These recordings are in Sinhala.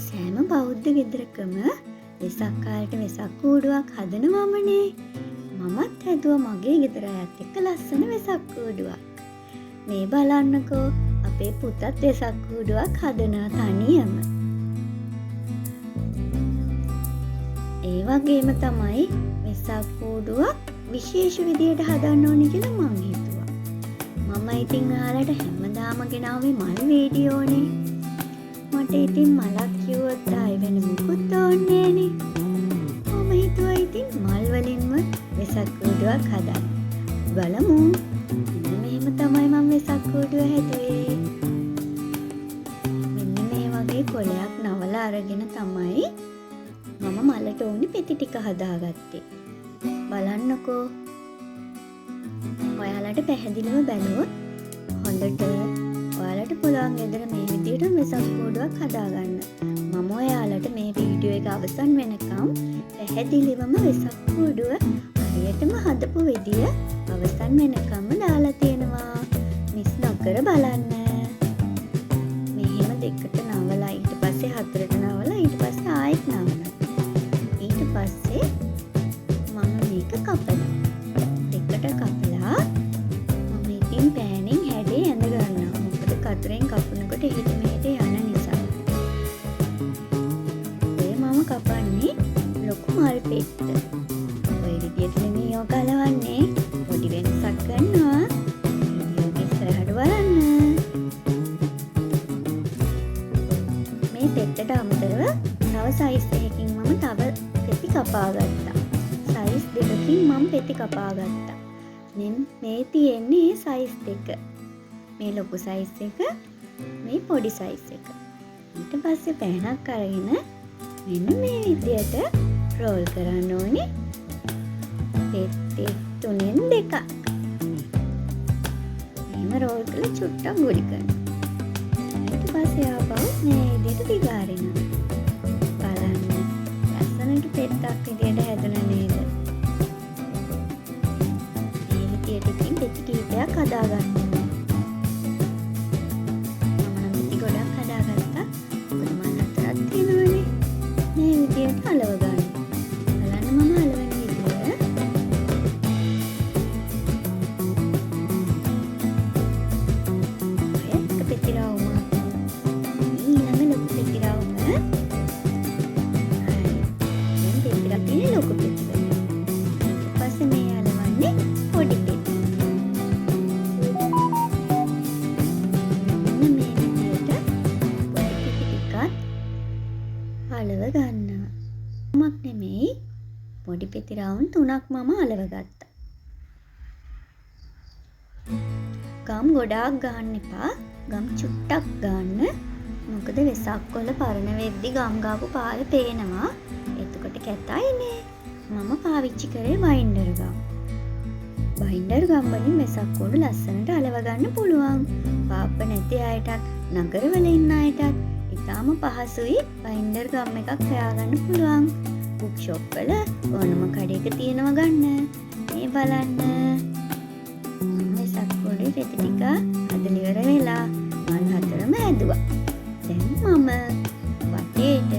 සෑම බෞද්ධ ගෙදරකම වෙසක් කාලේට වෙසක් කූඩුවක් හදනවමනේ. මමත් හැදුවා මගේ ගෙදර අයත් එක්ක ලස්සන වෙසක් කූඩුවක්. මේ බලන්නකෝ අපේ පුතත් වෙසක් කූඩුවක් හදනවා තනියම. ඒ වගේම තමයි වෙසක් කූඩුවක් විශේෂ විදියට හදන්න ඕනේ කියලා මං හිතුවා. මම ඉතින් ඔයාලට හැමදාම ගෙනාවේ මල් වීඩියෝනේ. මට ඉතින් මලක් කිව්වොත් ආයෙ වෙන මොකුත් ඕනේ නෑනේ. මම හිතුවා ඉතින් මල් වලින්ම වෙසක් කූඩුවක් හදන්න. බලමු. මෙන්න මෙහෙම තමයි මම වෙසක් කූඩුව හැදුවේ. මෙන්න මේ වගේ කොළයක් නවලා අරගෙන තමයි මම මලට ඕනි පෙති ටික හදාගත්තේ. බලන්නකෝ. ඔයාලට පැහැදිලිව බැලුවොත් හොඳට ඔයාලට පුළුවන් ගෙදර මේ විදියට වෙසක් කූඩුවක් හදාගන්න. මම ඔයාලට මේ වීඩියෝ එක අවසන් වෙනකම් පැහැදිලිවම වෙසක් කූඩුව හරියටම හදපු විදිය අවසන් වෙනකම්ම දාලා තියෙනවා. මිස් නොකර බලන්න. මෙහෙම දෙකට නවලා ඊට පස්සේ හතරට නවලා ඊට පස්සේ ආයෙත් නවනවා. ඊට පස්සේ මම මේක කපනවා. දෙකට කපලා මම ඉතින් පෑනෙන් හැඩේ ඇඳ ගන්නවා. මොකද කතුරෙන් කපනකොට එහෙට මෙහෙට යන නිසා. ඔය මම කපන්නේ ලොකු මල් පෙත්ත. ඔය විදියට නෙමෙයි ඕක අලවන්නේ. පොඩි වෙනසක් කරනවා. වීඩියෝ එක ඉස්සරහට බලන්න. මේ පෙත්තට අමතරව තව සයිස් එකකින් මම තව පෙති කපා ගත්තා. සයිස් දෙකකින් මම පෙති කපා ගත්තා. මේ තියෙන්නේ සයිස් දෙක. මේ ලොකු සයිස් එක, මේ පොඩි සයිස් එක. ඊට පස්සේ පෑනක් අරගෙන මෙන්න මේ විදියට රෝල් කරන්න ඕනේ. පෙති තුනෙන් දෙකක්. මෙහෙම රෝල් කරලා චුට්ටක් ගුලි කරනවා. ඊට පස්සේ ආපහු මේ විදියට දිගාරිනවා. බලන්න ලස්සනට පෙත්තක් විදියට හැදුණා නේද? මේ විදියට ඉතින් පෙති කීපයක් හදාගන්න ඕනේ. මම නම් පෙති ගොඩක් හදාගත්තා. මොකද මල් හතරක් තියෙනවනේ. මේ විදියට අලව ගන්න. බලන්න මම අලවන විදිය. ඔය එක පෙති රවුමක්. ඊළඟ ලොකු පෙති රවුම. හරි. දැන් පෙති රවුම තියෙන ලොකු පෙති වල. ඊට පස්සේ මේ අලවන්නේ පොඩි පෙති. මෙන්න මේ විදියට පොඩි පෙති ටිකත් අලව ගන්නවා. මක් නෙමෙයි පොඩි පෙති රවුම් තුනක් මම අලව ගත්තා. ගම් ගොඩාක් ගන්න එපා. ගම් චුට්ටක් ගන්න. මොකද වෙසක් කොළ පරණ වෙද්දි ගම් ගාපු පාර පේනවා. එතකොට කැතයිනේ. මම පාවිච්චි කරේ බයින්ඩර් ගම්. බයින්ඩර් ගම් වලින් වෙසක් කූඩු ලස්සනට අලව ගන්න පුළුවන්. පාප්ප නැති අයටත් නගරවල ඉන්න අයටත් ඉතාම පහසුයි බයින්ඩර් ගම් එකක් හොයාගන්න පුළුවන්. බුක් ෂොප් වල ඕනම කඩේක තියෙනවා ගන්න. මේ බලන්න. මම වෙසක් කූඩුවේ පෙති ටික හදලා ඉවර වෙලා මල් හතරම හැදුවා. දැන් මම වටේට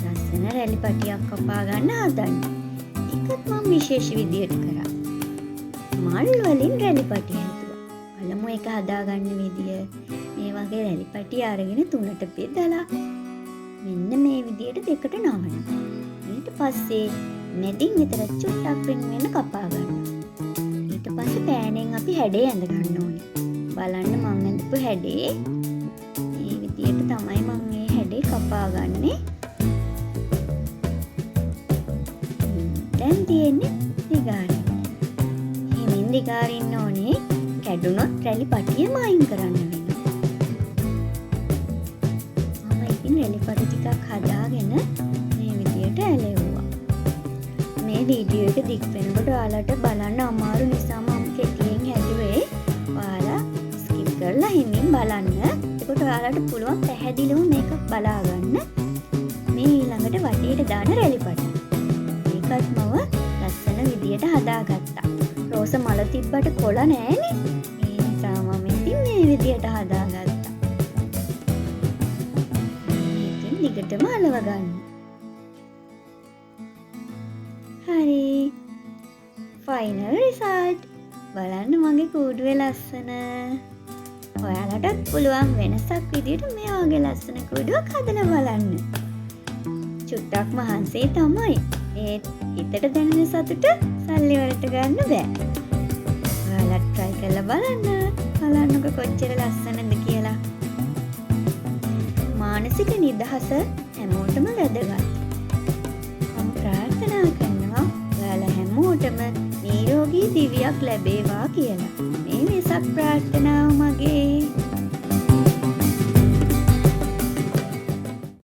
ලස්සන රැලි පටියක් කපා ගන්න හදන්නේ. ඒකත් මම විශේෂ විදියට කරා. මල් වලින් රැලි පටි හැදුවා. බලමු ඒක හදාගන්න විදිය. මේ වගේ රැලි පටි අරගෙන තුනට බෙදලා මෙන්න මේ විදියට දෙකට නවනවා. ඊට පස්සේ මැදින් විතර චුට්ටක් වෙන වෙන කපා ගන්නවා. ඊට පස්සේ පෑනෙන් අපි හැඩේ ඇඳ ගන්න ඕනේ. බලන්න මං ඇඳපු හැඩේ මේ විදියට තමයි මං මේ හැඩේ කපා ගන්නෙ. දැන් තියෙන්නේ දිගාරින්න. හිමින් දිගාරින්න ඕනේ. කැඩුනොත් රැලි පටියම අයින් කරන්න වෙනවා. මම ඉතින් රැලි පටි ටිකක් හදාගෙන මේ විදියට ඇලෙව්වා. මේ වීඩියෝ එක දික් වෙනකොට ඔයාලට බලන්න අමාරු නිසා මම කෙටියෙන් හැදුවේ. ඔයාලා ස්කිප් කරලා හිමින් බලන්න. එතකොට ඔයාලට පුළුවන් පැහැදිලිවම මේක බලා ගන්න. මේ ඊළඟට වටේට දාන රැලි පටි. ඒකත් මම ලස්සන විදියට හදාගත්තා. රෝස මල තිබ්බට කොළ නෑනේ. ඒ නිසා මම ඉතින් මේ විදියට හදාගත්තා. ඉතින් දිගටම අලව ගන්න. හරි. Final result. බලන්න මගේ කූඩුවේ ලස්සන. ඔයාලටත් පුළුවන් වෙනසක් විදියට මේ වගේ ලස්සන කූඩුවක් හදලා බලන්න. චුට්ටක් මහන්සියි තමයි. ඒත් හිතට දැනෙන සතුට සල්ලි වලට ගන්න බෑ. ඔයාලත් try කරලා බලන්න. බලන්නකො කොච්චර ලස්සනද කියලා. මානසික නිදහස හැමෝටම වැදගත්. මම ප්‍රාර්ථනා කරනවා ඔයාලා හැමෝටම නිරෝගී දිවියක් ලැබේවා කියලා. මේ වෙසක් ප්‍රාර්ථනාව මගේ.